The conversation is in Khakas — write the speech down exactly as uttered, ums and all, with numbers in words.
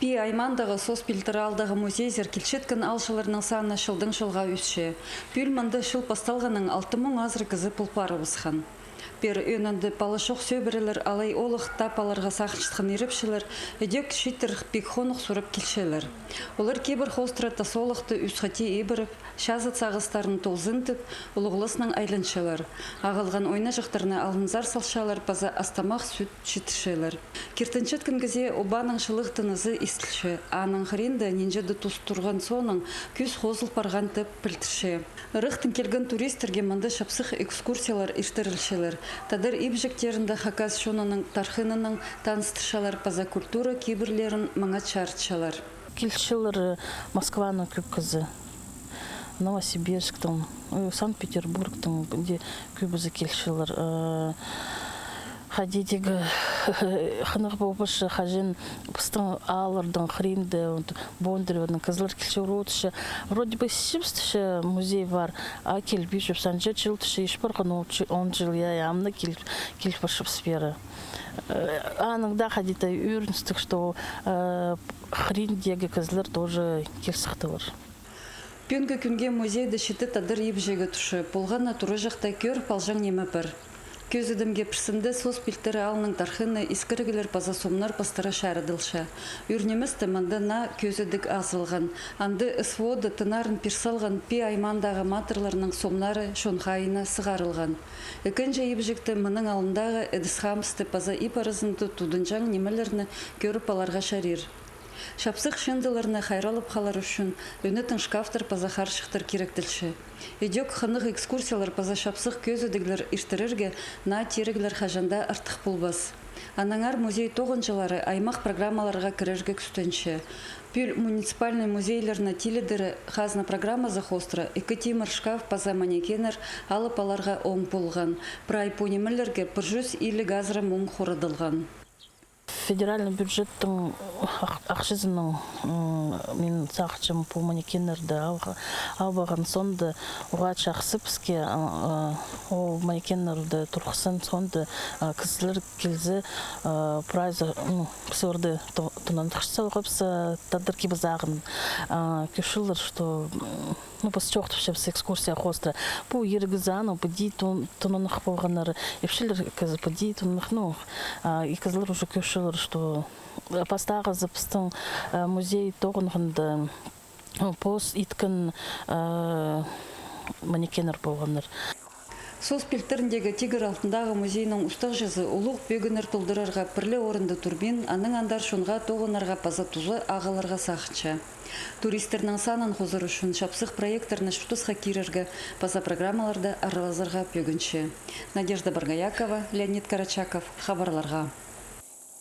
Пии аймаандағы Соос Пилтір аалдағы музейзер килчеткен аалҷыларның саны чылдаң чылға ӧсче. Пӱӱл мында чыл пасталғаннаң алты муң азыра кізі пол парыбысхан. Пеер ӧӧнінде пала чох сӧбірелер алай олох тап аларға сағынчатхан ирепчілер ідӧк чииттер пик хонығ сурап килчелер. Олар кибір хоостыра тас олахты ӱс хати ибіріп, чазыт сағыстарын толзын тіп, улуғласнаң айланчалар. Ағылған ойнаҷахтарны алынзар салчалар паза ас-тамах, сӱт читірчелер. Киртінчеткен кізее обаның чылығ тынызы истілче, аның хыринда нинҷе-де тус турған соонаң кӱс хозыл парған тіп пілдірче. Ырахтаң килген туристерге мында чапсых экскурсиялар иртірілчелер. Тадар ибҷектерінде хакас чонының тархыныннаң таныстырчалар паза культура кибірлерін маңат чарытчалар. Килчелер, э, Москваның кӧп кізі, Новосибирсктің, э, Санкт-Петербургтың, де кӧбізі килчелер. Э, хайди дее хынығ полбаҷаң, хаҷан пістің аалларның хыринда, вот, Бондаревнаң кізілер килче, уруутча. Вроде бы сибістіг музей пар, а килбинчебіс, анҷа чыл тіпче, ис парған он чыл, я, я, ам на кил-, киліп парчабыс пеер. Э, аның даа хайди-да ӧріністіг, что, э, хыриндегі кізілер тоже кил сыхтылар. Пӱӱнгі кӱнге музейде читі тадар ибҷегі турча, полған на тураҷахта кӧріп алҷаң ниме пар. Кӧзідімге пірсінде Соос Пилтір аалның тархыны, искіріглер паза сомнар пастыра чарыдылча. Ӱр ниместе мында наа кӧзідіг азылған. Анда СВО-да тынарын пир салған Пии аймаандағы матырларның сомнары чон хайиина сығарылған. Ікінҷі ибҷекте мының алнындағы ідіс-хамысты паза иб аразында тудынҷаң нимелерні кӧріп аларға чарир. Чапсых чыындыларны хайраллап халар ӱчӱн ӧнетін шкафтар паза харҷыхтар киректелче. Ідӧк хынығ экскурсиялар паза чапсых кӧзідіглер иртірерге наа тиріглер хаҷан даа артых полбас. Аннаңар музей тоғынҷылары аймах программаларға кірерге кӱстенче. Пӱӱл муниципальнай музейлерні тилідері хазна программазы хоостыра ікі тимір шкаф паза манекеннер алып аларға оң полған. Прай пу нимелерге пір чӱс илиг азыра муң хорадылған. Федеральный бюджеттің ах-, ахчазынаң, м, мин сағынчам, пу манекеннерні алға-, албаған соонда уғаа чахсы піске, а, а, ол манекеннерні турғысхан соонда, а, кізілер килзе, а, прайзы, ну, піс оларны то-, тонанах салғабыс, а, тадар кибі сағын, а, кӧрчелер, что, м, ну, піс чоохтапчабыс экскурсия хоостыра. Пу иргі саны піди тон-, тонанах полғаннар, ипчілер кізі піди тонанах, ну, а, и кізілер уже кӧрчелер, что, э, пастағызы пістің, э, музей тоғынғанда, э, пос иткен, э, манекеннер полғаннар. Соос Пилтіріндегі Тигір алтындағы музейнің устағҷызы улуғ пӧгіннер толдырарға пір ле орында турбин, анаң андар чонға тоғынарға паза туза ағыларға сағынча. Туристтернің санын хозар ӱчӱн чапсых проекттерні чуртасха кирерге паза программаларда аралазарға пӧгінче. Надежда Боргоякова, Леонид Карачаков, хабарларға.